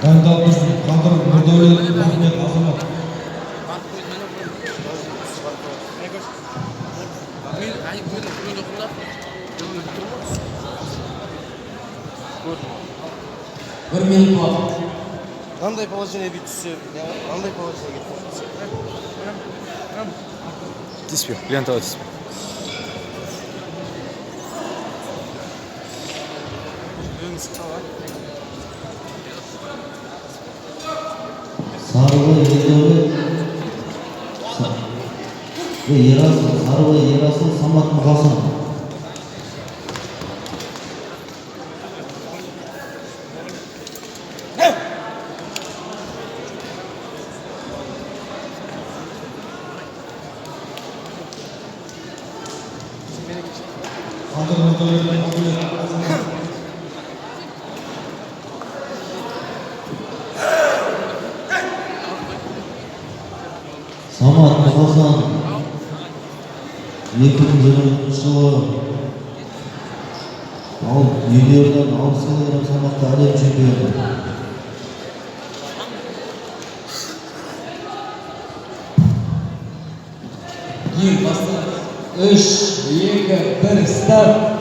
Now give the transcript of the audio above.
Дайындалып тұрсын Қадыр Нұрдәулет, Ахмет Азамат. Мен көрген жоқпын да. 1 минут уақыт. Мынандай положение бүйтіп түссе, мынандай положение кетіп. Тиіспе, лентаға тиіспе. Сарыбай Ердәулет Ерасыл, Сарыбай Ерасыл, Самат Мұқасан. Қадыр Нұрдәулет, Нұрдәулет Азамат. Самат Мұқасан 2020 жылы ал юниордан 60 килограмм салмақта әлем чемпионы. Ең басты. Үш, екі, бір, старт!